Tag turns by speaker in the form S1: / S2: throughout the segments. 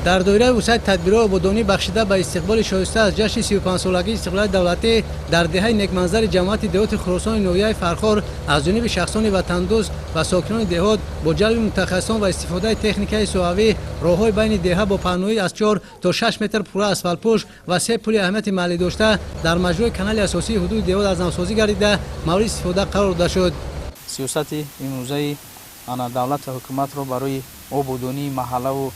S1: Дар доираи вусъати тадбирҳои ободонӣ, бахшида ба истиқболи шоиста аз ҷашни 35-солагии истиқлолияти давлатӣ, дар деҳаи Некманзари ҷамоати деҳоти Хуросони ноҳияи Фархор аз ҷониби шахсони ватандӯст ва сокинони деҳот бо ҷалби мутахассисон ва истифодаи техникаи соҳавӣ роҳҳои байни деҳа бо паҳноӣ аз 4 то 6 метр пурра асфалтпӯш ва се пули аҳамияти маҳаллӣ дошта дар маҷрои канали асосии ҳудуди деҳот аз навсозӣ гардида, мавриди истифода қарор дода шуд.
S2: Сиёсати имрӯзаи ана давлат ва ҳукуматро барои ободонии маҳаллаву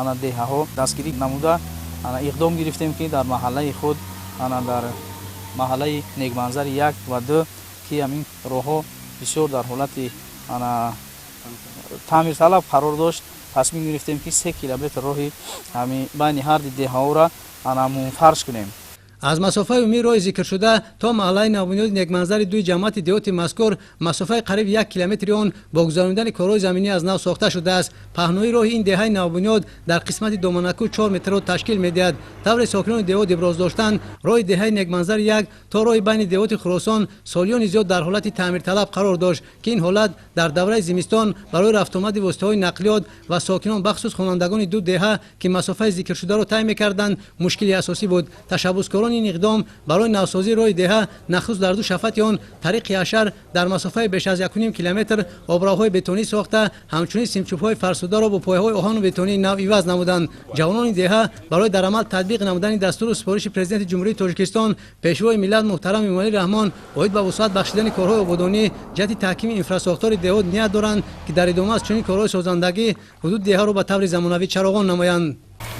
S2: ана деҳаҳо дастгирӣ намуда, ана иқдом гирифтем, ки дар маҳаллаи худ, ана дар маҳаллаи Некманзари як ва ду, ки ҳамин роҳҳо бисёр дар ҳолати ана таъмирталаб қарор дошт, тасмим гирифтем, ки 3 километр роҳи ҳамин байни ҳарди деҳаҳоро ана мунфарш кунем.
S1: Аз масофаи умумии роҳи зикршуда то маҳаллаи навбунёди Некманзари дуи ҷамоати деҳоти мазкур масофаи қариб 1 километри он бо гузаронидани корҳои заминӣ аз нав сохта шудааст. Паҳноии роҳи ин деҳаи навбунёд дар қисмати доманакӯ 4 метрро ташкил медиҳад. Тавре сокинони деҳот иброз доштанд, роҳи деҳаи Некманзари як то роҳи байни деҳоти Хуросон солиёни зиёд дар ҳолати таъмирталаб қарор дошт, ки ин ҳолат дар давраи зимистон барои рафтуомади воситаҳои нақлиёт ва сокинон, бахусус хонандагони ду деҳа, ки масофаи зикршударо тай мекарданд, мушкили асосӣ буд. Ташаббускорони ин иқдом барои навсозии роҳи деҳа нахуст дар ду шафати он тариқи ҳашар дар масофаи беш аз 1,5 километр обравҳои бетонӣ сохта, ҳамчунин симчӯбҳои фарсударо бо пояҳои оҳану бетонии нав иваз намуданд. Ҷавонони деҳа барои дар амал татбиқ намудани дастуру супориши Президенти Ҷумҳурии Тоҷикистон, Пешвои миллат муҳтарам Эмомалӣ Раҳмон оид ба вусъат бахшидани корҳои ободонӣ ҷиҳати таҳкими инфрасохтори деҳот ният доранд, ки дар идома аз чунин корҳои созандагӣ ҳудуди деҳаро ба таври замонавӣ чароғон намоянд.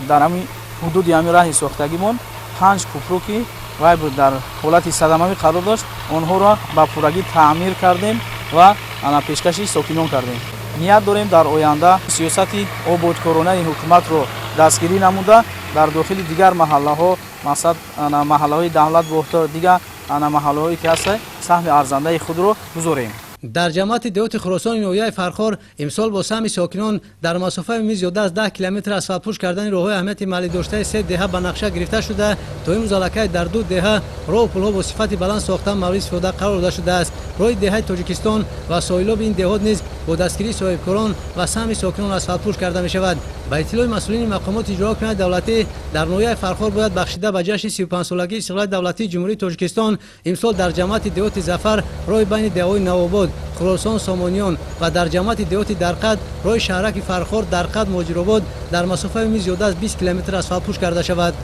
S2: Дар ҳамин ҳудуди ҳамин раҳи сохтагимон панҷ кӯпру, ки вай буд, дар ҳолати садамавӣ қарор дошт, онҳоро ба пуррагӣ таъмир кардем ва ана пешкаши сокинон кардем. Ният дорем, дар оянда сиёсати ободкоронаи ҳукуматро дастгирӣ намуда, дар дохили дигар маҳаллаҳо, мақсад ана маҳаллаҳои Давлат Бохтар, дигар ана маҳаллаҳое ки ҳаста, саҳми арзандаи худро гузорем.
S1: Дар ҷамоати деҳоти Хуросони ноҳияи Фархор имсол бо саҳми сокинон дар масофаи умумӣ зиёда аз 10 километр асфалтпӯш кардани роҳҳои аҳамияти маҳаллӣ доштаи се деҳа ба нақша гирифта шуда, то имрӯз аллакай дар ду деҳа роҳу пулҳо бо сифати баланд сохта мавриди истифода қарор дода шудааст. Роҳи деҳаи Тоҷикистон ва соҳилоби ин деҳот низ бо дастгирии соҳибкорон ва саҳми сокинон асфалтпӯш карда мешавад. Ба иттилои масъулини мақомоти иҷроия ҳокимияти давлатӣ дар ноҳияи Фархор, бояд бахшида ба ҷашни 35-солагии истиқлолияти давлатии Ҷумҳурии Тоҷикистон имсол дар ҷамоати деҳоти Зафар роҳи байни деҳаҳои Навобод, Хуросон, Сомониён ва дар ҷамоати деҳоти Дарқад роҳи шаҳраки Фархор, Дарқад, Муҳоҷиробод дар масофаи умумӣ зиёда аз 20 километр асфалтпӯш карда шавад.